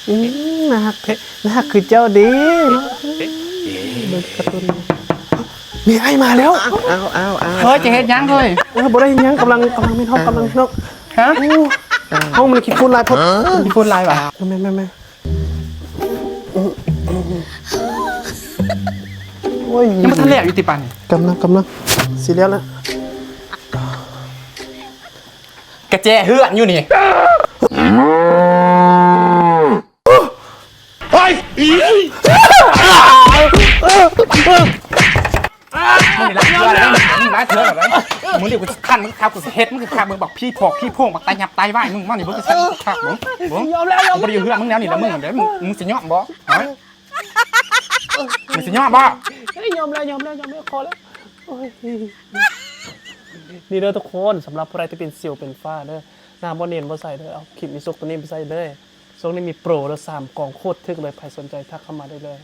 ອືມ ໜ້າຮັກແທ້ ໜ້າຮັກຄືເຈົ້າເດ້ເນາະ. ເບິ່ງກາຕູນ ແມ່ອ້າຍມາແລ້ວ. ອ້າວ ອ້າວ ອ້າວ ເຮີ້ຍ ຈະເຮັດຫຍັງເຮີ້ຍ? ເອີ ບໍ່ໄດ້ຫຍັງ ກຳລັງ ກຳລັງແມ່ນເຮົາ ກຳລັງເນາະ. ຮະ? ໂອ້ ເຮົາມັນຂີ້ຝຸ່ນຫຼາຍໂພດ. ຂີ້ຝຸ່ນຫຼາຍຫວາ? ແມ່ນໆໆ. ໂອ້ຍ ຍັງບໍ່ທັນແລ້ວຢູ່ຕິປານນີ້? ກຳລັງ ກຳລັງ ຊິແລ້ວລະ. ກະແຈເຮືອນຢູ່ນີ້. ເຮີ້ຍ ມຶງນີ້ຫຼາຍເທື່ອແລ້ວເດ້ ມຶງຫຼາຍເທື່ອແລ້ວເດ້. ມື້ນີ້ກູຊິຄັນ ມຶງຄັນ ກູຊິເຮັດ ມຶງຄັນ ມຶງບັກຜີພອກຜີໂພງ ບັກຕາຫຍັບຕາຍວາຍ ມຶງມານີ້ ມຶງຊິຄັນຄັກ ມຶງ ມຶງ ຍອມແລ້ວ ຍອມແລ້ວ ບໍ່ໄດ້ເຮືອນມຶງແນວນີ້ແລ້ວ ມຶງ ມຶງຊິຍອມບໍ່? ຮະ? ມຶງຊິຍອມບໍ່? ເອີຍ ຍອມແລ້ວ ຍອມແລ້ວ ຍອມແລ້ວ ຂໍແລ້ວ. ໂອ້ຍ ນີ້ເດີທຸກຄົນ ສຳລັບຜູ້ໃດທີ່ເປັນສິວເປັນຝ້າເດີ ນ້ຳບໍ່ເນນບໍ່ໃສ່ເດີ ເອົາຄຣີມອີສຸກໂຕນີ້ໄປໃສ່ເລີຍ. ຊ່ວງນີ້ມີໂປຣເດີ ສາມກ່ອງໂຄດຖືກເລີຍ ໃຜສົນໃຈທັກເຂົ້າມາໄດ້ເລີຍ.